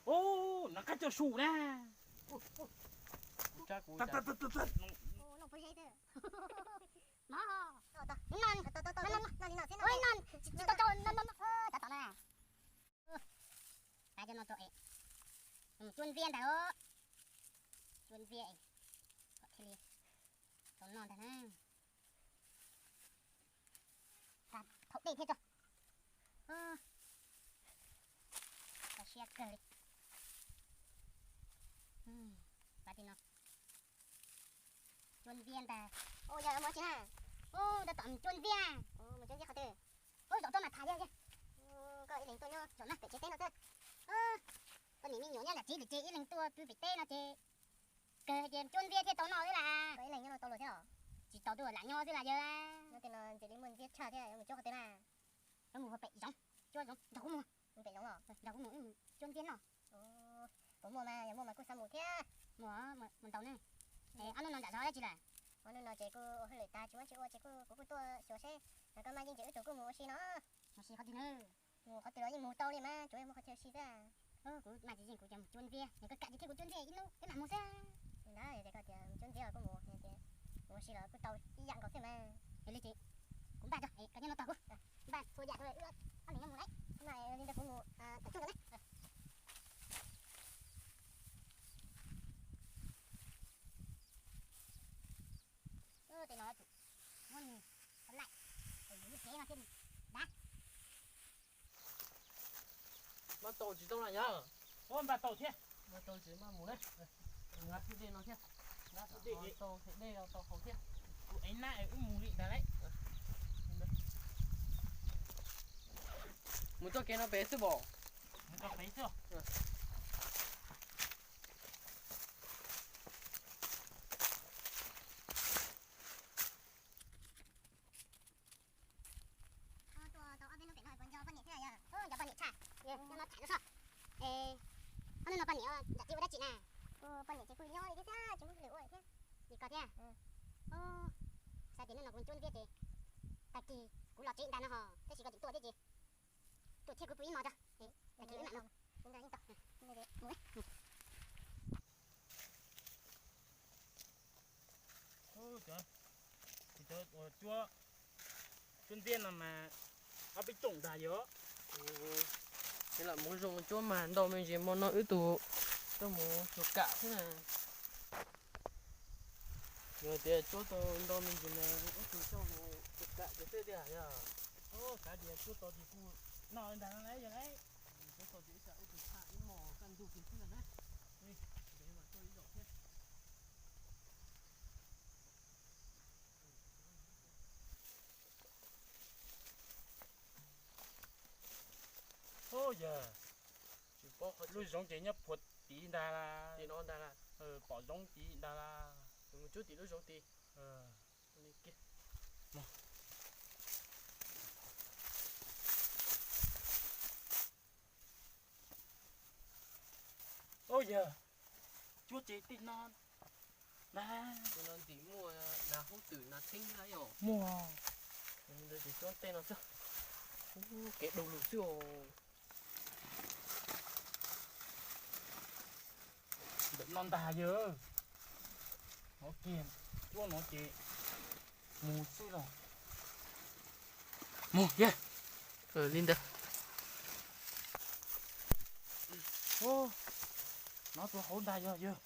Ub, nov qab coj su na. Tsis tau tau no. Pab cov no rau es, mus cuab ntxiab ntag os. Cuab ntxiab es kom thiaj li tau noj ntag na. Thaum dej thiab tso. Tau siab kawg li. Pab tim no cuab ntxiab ntag. Ua yog mus tsis na? Tab tom mus cuab ntxiab. Mus cuab ntxiab qhov twg? Ub, zaum tuaj mas tham yog. Koj ib leeg tuaj nyob zaum no pem tsev teb no xwb. Koj niam me nyuam nyob nram tsev ces ib leeg tuaj pw pem teb no ces kawg ces cuab ntxiab thiaj tau noj xwb las. Koj ib leeg nyob no tau luag thiab os? Tsis tau, twb lam nyob xwb las yawg. Nyob tej no ntshe li muaj ntxiab tshaj thiab, yuav mus cuab qhov twg na? Yuav mus pem zoov, cuab zoov nrog kuv mus. Mus pem zoov los? Nrog kuv mus wb mus cuab ntxiab noj. Puas muaj mas? Yog muaj mas kuj xav mus thiab. Mus, mus ntaus ne. Es ob hnub no nram zos dab tsi lawm? Ob hnub no ces kuj ua hauj lwm tas tsis muaj tsis ua ces kuv kuj tuaj xyuas seb, yog koj maj yeej ces wb tug kuj mus ua si no. Mus si qhov twg na? Mus qhov twg los yeej mus tau li mas, tsuas yog muaj qhov chaw ua si xwb. Kuv maj tsis yeej kuv ces mus cuab ntxiab, yog koj kam ces thiaj kuv cuab ntxiab ib hnub wb mam mus xwb. Li ntawd ces koj tias mus cuab ntxiab los kuj mus, mus ua si los kuj tau ib yam nkaus xwb mas. Yog li ces kuv npaj tso, koj nyob no tos kuv, npaj txhua yam rau wb ob leeg nyob mus lauj. Li ntawd kuv mus tom tsuj ntawd na. Tej no muab nws laim, yus lub cev no thiaj li dav. Maj tau tsis tau na yog? Ua npaj tau thiab. Maj tau tsis maj mus na. Nqa thib dej no thiab. Nqa thib dej tau, thib dej tau hauv thiab. Kuv ev nab es wb mus li ntag lauj. Mus txoj kev no pem xwb pom. Mus txoj pem xwb. Tuaj tau ob peb hnub pem no puas nco poj niam thiab yog? Nco poj niam tshaj, nyob no tham lub soj. Es ob hnub no poj niam nram tsev ua dab tsi na? Poj niam ces kuj nyob li thiab, tsis muaj hauj lwm ua thiab. Li koj thiab? Xav tias hnub no kuv cuab ntxiab ces tag kis kuv los tsev ntag no ho, tab sis koj tseem tuaj thiab ces tuaj thiab kuv pw ib hmos tso. Tag kis wb mam mus. Cov, cov uas cuab, cuab ntxiab no mas ob peb coom ntag yog. Ces lam mus zoo cuab mas ntau me ntsis hmo no wb tus coj mus xyuas kam xwb na. Yog tias cuab tau ntau me ntsis mas wb tus coj mus xyuas kam ces xwb tiag yog. Xav tias cuab tau ces kuj noj ntag no lauj yog lauj. Cuab tau ces wb ib hmos kaj ntug kiag xwb ntag na. Ntev mas tuaj ib zaug thiab. Ub yog, tsis paub qhov lub zoov ces nyob puag tid ntag las. Tim no ntag las. Pom zoov tid ntag las. Mus cuab tim lub zoov tid. Ub yog, cuab ces tej no ntag. Tej no ntim muaj nas hub twm nas theeb thiab yom. Muaj. Ntawd ces cuab tej no xwb. Kev du lug xwb os. Ntawm no ntag yog. Hnov kiag cuab no ces mus xwb los. Mus yog. Li ntawd. Hnov rau hauv ntag yog yog.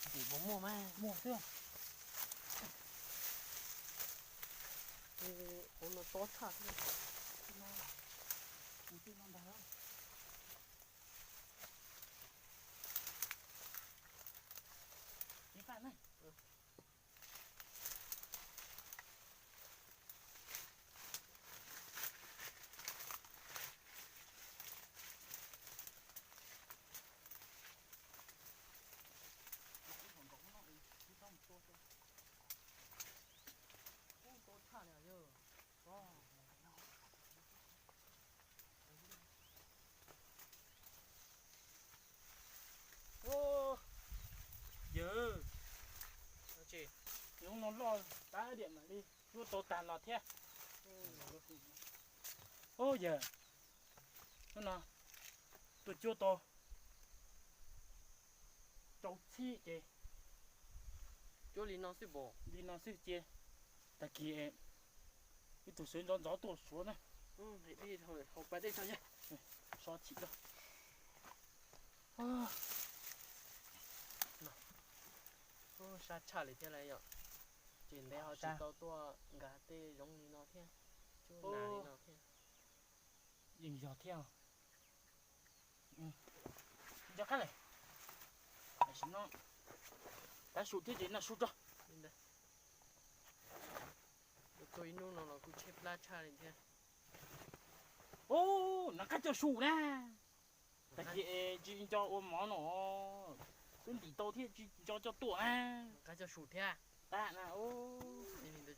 Ntim puas muaj mas muaj xwb. Hauv no tob tshaj xwb. Mus tej no ntag. Ceev faj na. Ub, tob tshaj li yog. Ub, yawg, hnub no loj tab diam mam li cuab tau tag los thiab. Ub yawg, hnub no tuaj cuab tau Rau txhij ces cuab li no xwb pom, li no xwb ces tag kis ib tug sawv ntxov ntxov tuaj suav na. Hauv pas dej tso yog so chim rau. Sab tshaj li thiab lawm yom. Ces ntev ho tsis tau tuaj nkag tej zoov li no thiab, cuab nas li no thiab. Yeej yog thiab. Nco qab lawm. Tam sim no tav su thiab ces noj su tso. Tuaj ib hnub no los kuj tshaib plab tshaj li thiab. Ub, nov qab coj su na. Tag kis tsis nco ua mov no, twb ntim tau thiab tsis nco coj tuaj na. Qab coj su thiab. Tab na,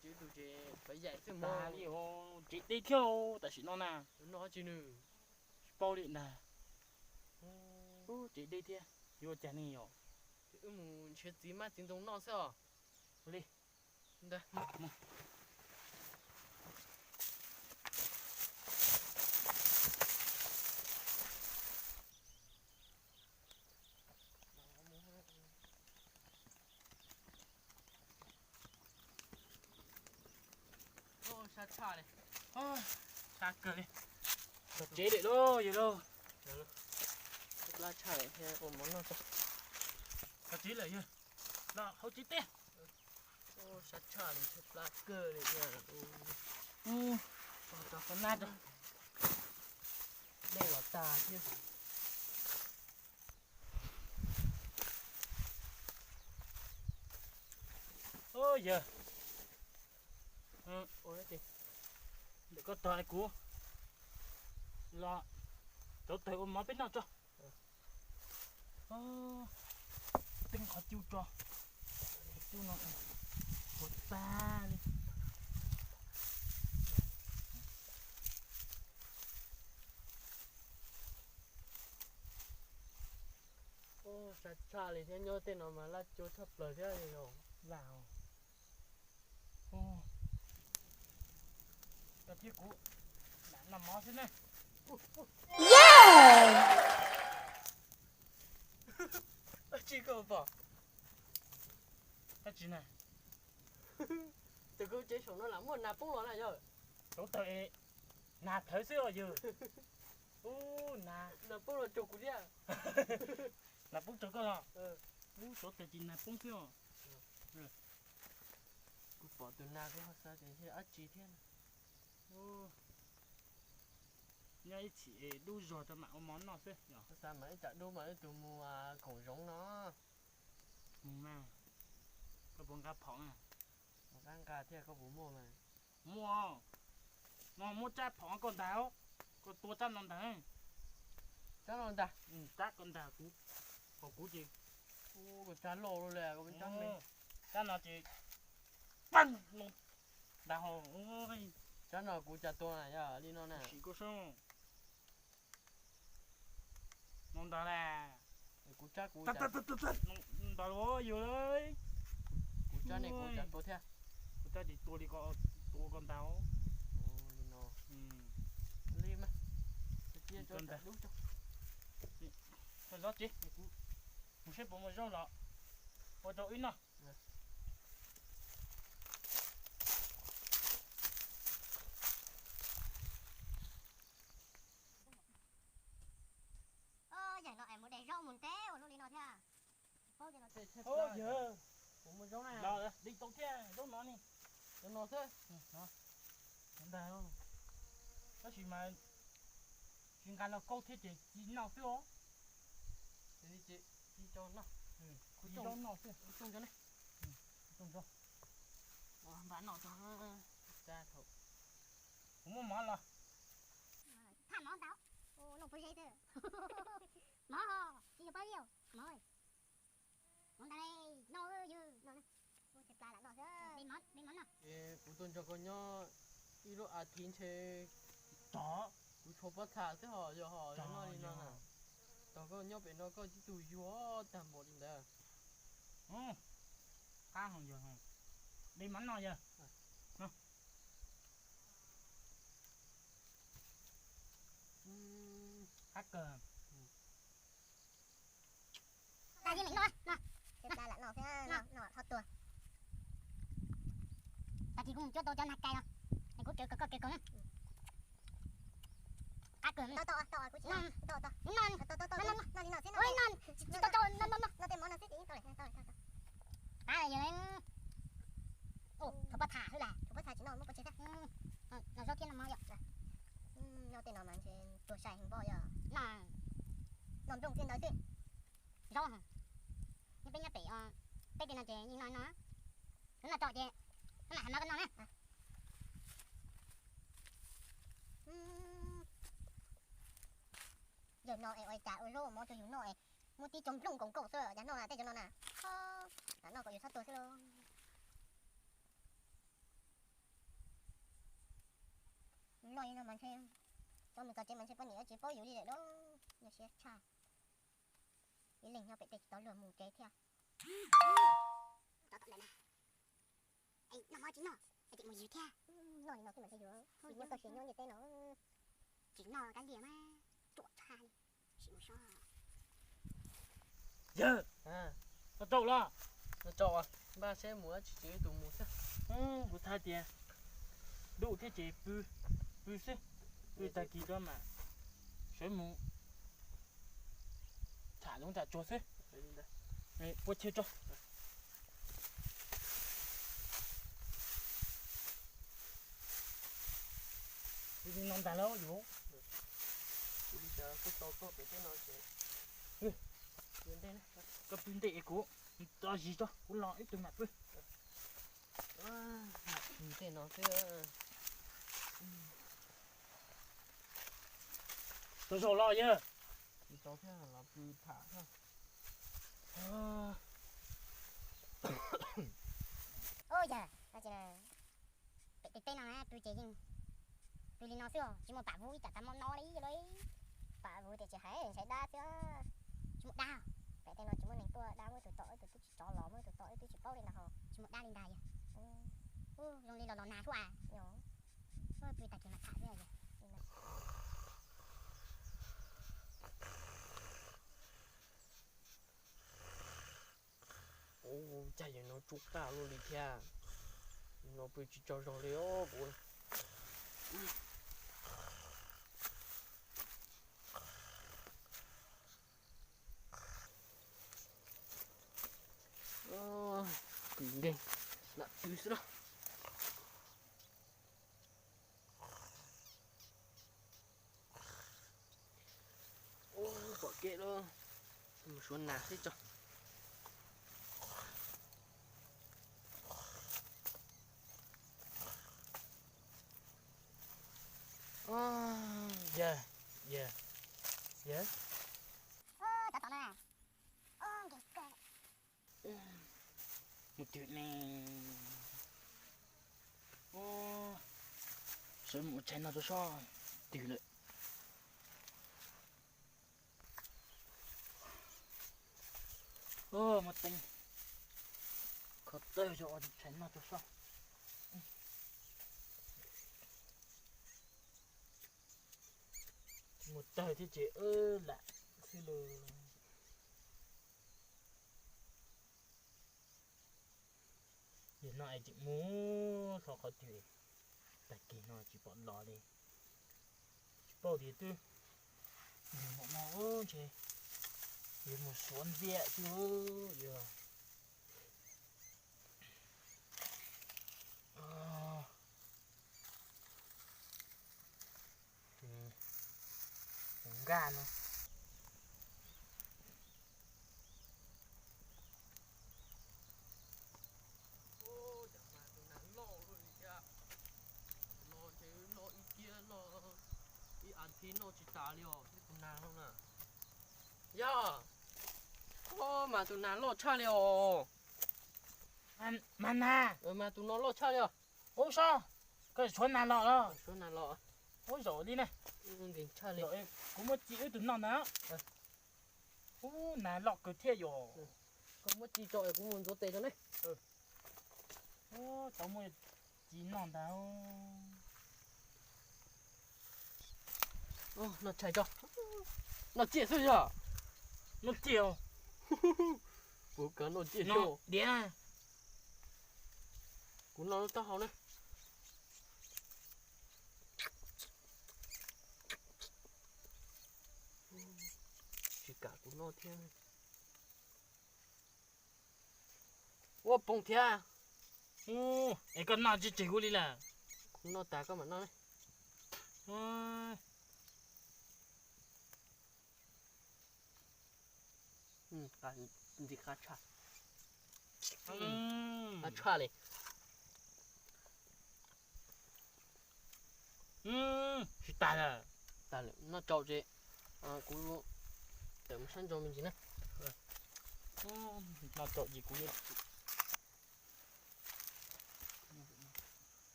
tsis tus ces pab yaim xwb mas li os, tsev deb thiab tam sim no na. Noj tsis nws. Tsis paub li ntag. Tsev deb thiab, yuav ua cas ne yom? Wb mus nrhiav txiv mab txiv ntoo noj xwb os. Li. Ntag. Sab tshaj li. Sab kawg li. Txog tsev lawm lauj yawg lauj. Plab tshaj lawm thiab ua mov noj tso. Txog tsev lawm yawg, los hauv tsev teb. Sab tshaj li, tshaib plab kawg li thiab. Tso tso, tso nab tso. Dej los tag thiab. Yawg, ntawm koj tog es kuv los rauv taws ua mov peb noj tso. Teeb qhov cub tso, qhov cub no puas tag li. Sab tshaj li thiab, nyob tej no mas laj cua tshaj plaws thiab. Laj. Koj thiab kuv lam noj mov xwb na. Dab tsi koj pom? Dab tsi na? Tus kuv tsev saum no lam muaj nas poob los na yog. Rauv taws es nas thawv xwb os yawg. Ub, nas, nas poob los raug kuv thiab. Nas poob raug koj los? Ub, rauv taws ces nas poob xwb os. Kuv pom tus nas kuv ho xav tias yog dab tsi thiab. Nyob ib chim dub zog rau mam ua mov noj xwb. Xav mas ib tsam dub mas wb tus mus koom zoov no. Mus mas, koj puas nqa phom na? Nqa nqa thiab, koj puas muaj mas? Muaj, no muab tsab phom koj ntag, koj tua tsab no ntag. Tsab no ntag. Tsab koj ntag, kuv, kom kuv ces. Koj tsab loj li, tsab no ces pab no ntag ho. Tsab no kuv cas tua na, yog li no na. Sim koj soob. No ntag las. Kuv tsab kuv, ntag los yog. Kuv tsab ne kuv cas tua thiab. Kuv tsab ces tua li ko, tua ko ntag. Li mas, cia tso dub tso. Tso zov tsev, mus seb puas muaj zaub los ua rau wb noj. Yawg no es mus de zaub mus ntev ua luaj li no thiab. Yawg, kuv muaj zaub na, los de tau thiab zaub no ne. Zaub no xwb. Ntag, tab sis mas tsis nqa los kaub thiab ces ci noj xwb os. Ci zaub noj xwb. Npaj noj tso. Kuv muaj mov los. Thaj mov ntau, noj puas ze twg. Mov, tsis yog pab liaj, mov. Mov ntau li, noj ywg, noj, ua tsis plas lam noj xwb. Kuv tuaj nrog koj nyob ib lub as thiv ntshe tog, kuv tshuav pob txha xwb ho yog ho noj li no na. Tog koj nyob pem no koj tib tug yuag tag npaum li ntawd. Qab ho yog, de mov noj yawg. Qab kawg. Yeej lam noj, noj. Tag kis kuv mus cuab tau cov nag kais no, es kuv tsev kawg koj kev koom. Qab kawg. Tsis tau tau, no no no, tsis tau tau, no no no, qab yog, thaum poj tham xwb las, thaum poj tham tsis noj, muab pov tseg thiab. Noj zaub thiab noj mov yom. Noj tej no mas ntshe tuag sai heev npoj yom. Noj nplooj thiab ntawd xwb. Zaub, nyob peb nyob pem, peb tej no ces yeej noj no. Hnub no tso ces hnub no hais mas koj noj na. Yawg no es ua cas ua zaub ua mov rau yus noj es muab tib co nplooj nkaus nkaus xwb cas noj na, tej cov no na. Noj kom yus txhob tuag xwb lauj. Noj li no mas ntshe cov mus txog tsev mas ntshe poj niam tsis paub yus li lawm lauj, nyuaj siab tshaj. Ib leeg nyob pem tej tsis tau luag mus tsev thiab. Noj mov tsis noj, es tseem mus yws thiab. Noj li no xwb mas ntshe yus tsis muaj txoj sia nyob ntiaj teb no. Tsis noj kab liam mas ruam tshaj li. Sim mus so. Yawg, no tsaus los? No tsaus, npaj seb mus dab tsi, tsis ib tus mus thiab. Kuv thaij tias duj thiab ces pw, pw xwb, pw tag kis rau mam sawv mus tham zoov tham tsuag xwb. Puab chaw tso. Li no ntag lauj yus. Kuv li cas kuj tau koj pem teb no ces. Koj pw ntej es kuv tso zis tso, kuv los ib tug mam pw. Tej no xwb. Tsaug zog los yawg. Tsis tau thiab, los pw tham thiab. Ub yawg, pem tej teb no pw ces yeej pw li no xwb os, tsis muaj pam vuv ib tsam tas mo no li los. Pam vuv tias tsis hais ntshai dab thiab. Tsis muaj dab, pem tej no tsis muaj neeg tuaj dab, muaj ib tug tom ib tug twb tsis rov los, muaj ib tug tom ib tug twb tsis paub li ntag hos, tsis muaj dab li ntag yawg. Zoo li los los nag thiab as. Pw tag kis mas tham xwb yawg. Ub, cas yawg no tsum qaj luaj li thiab. No pw tsis tsaug zog li os kuv. Kwv nkeeg lam pw xwb lauj. Ub, pom kev lawm, mus suav nas xwb tso. Yawg, yawg, yawg. Mus twg ne? Sawv mus tshais no rau soj twg lawm. Muaj teeb, kho tawg zog ua tshais no rau soj. Tsis muaj tawg thiab ces lam xwb lauj. Yog no es tseem mus hlo qhov twg, tag kis no tsis pom los li. Tsis paub tias twb nws mam no ntshe yuav mus suav ntxiag xwb yog. Tus nkaj no. Cas mas tus nas loj luaj li thiab. Tus no ntshe noj ib kiab noj ib as thiv noj tsis tas li os, tus nas no na. Yog, mas tus nas loj tshaj li os. Mas nas, mas tus no loj tshaj li os. Ub sob, koj tshuav nas los los? Tshuav nas los. Ub zaum li ne. Nkeeg tshaj li. Kuv muab ci wb tus noj ntag. Ub nas loj kawg thiab yom. Koj muab ci tso es kuv mus ntxuav tes rau ne. Ub tau muab ci noj ntag. Noj tshais tso. Noj ciaj xwb yog. Noj ciaj os. Kuv kav noj ciaj no xwb. Diav, kuv noj lub taub hau na. Tsis kam kuv noj thiab. Ua poog thiab. Es koj noj tsis tseg kuv li lawm. Kuv noj tas koj mam noj ne. Ntxim qab tshaj. Qab tshaj li. Tsis tas lawm. Tas lawm, noj tsaus ces kuv tawm mus sab ntso me ntsis na. Noj tsaus ces kuv yuav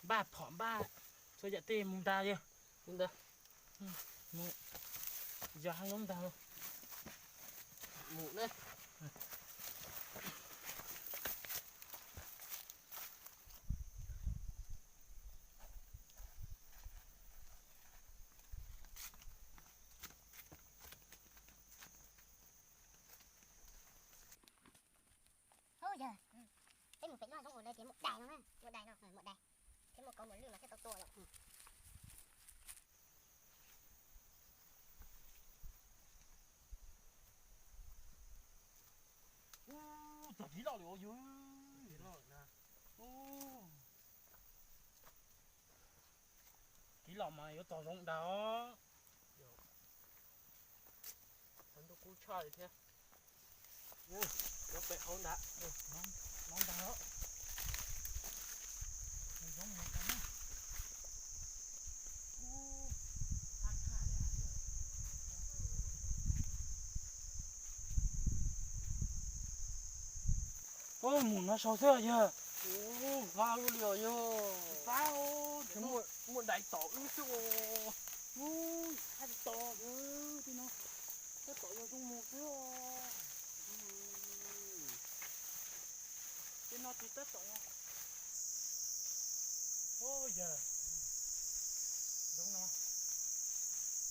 npaj phom npaj txhua yam tej mus ntag yog. Mus ntag. Mus yog hab nyob ntag. Mus ne. Ub yawg, peb mus pem no zoo ua li ces muaj dais no, muaj dais no, muaj dais, thiab muaj kauv muaj lwj mas thiaj tau tua lawm. Ub, txog kiv loj lawm os yawg. Kiv loj mas yuav txog zoo dag os. Ntuj kub tshaj li thiab. Nyob pem hauv ntag. Nov ntag. Zoo mus tas na. Ub, mus no sau xwb yawg. Ub, vaj lub li os yawg. Muaj dais tom wb xwb os. Ub, tab tom yawg, tej no tab tom yog zoo mus xwb os. Tej no ces tab tom. Ub yawg, zoo no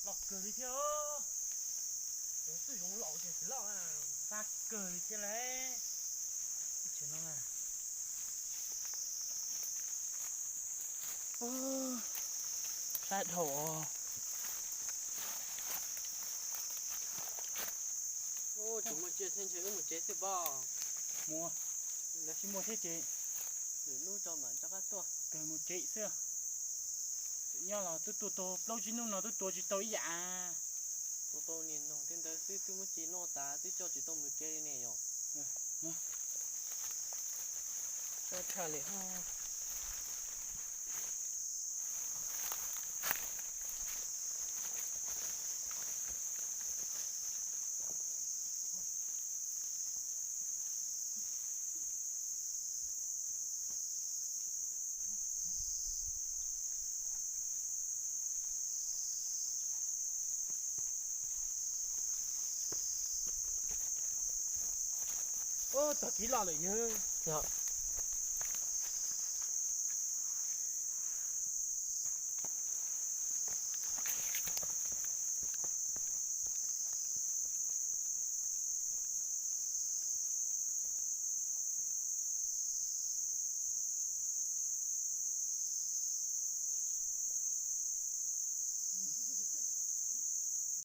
loj kawg li thiab. Yog twb zoo laus ces tsis loj, fab kawg li thiab lauj. Teb chaws no na, sab dhau os. Tsis muaj tsiaj thiab ntshe wb mus tsev xwb pob. Mus, lawv tsis muaj thiab ces lwm hnub tso mam rov qab tuaj. Kawg mus tsev xwb. Nyob los twb tuaj tau plaub tsib hnub no twb tua tsis tau ib yam. Tua tau niag noog tej ntawd xwb twb muab ci noj tas twb coj tsis tau mus tsev li ne yom. Tshaj li. Ub, txog kiv loj lawm yawg. Yog,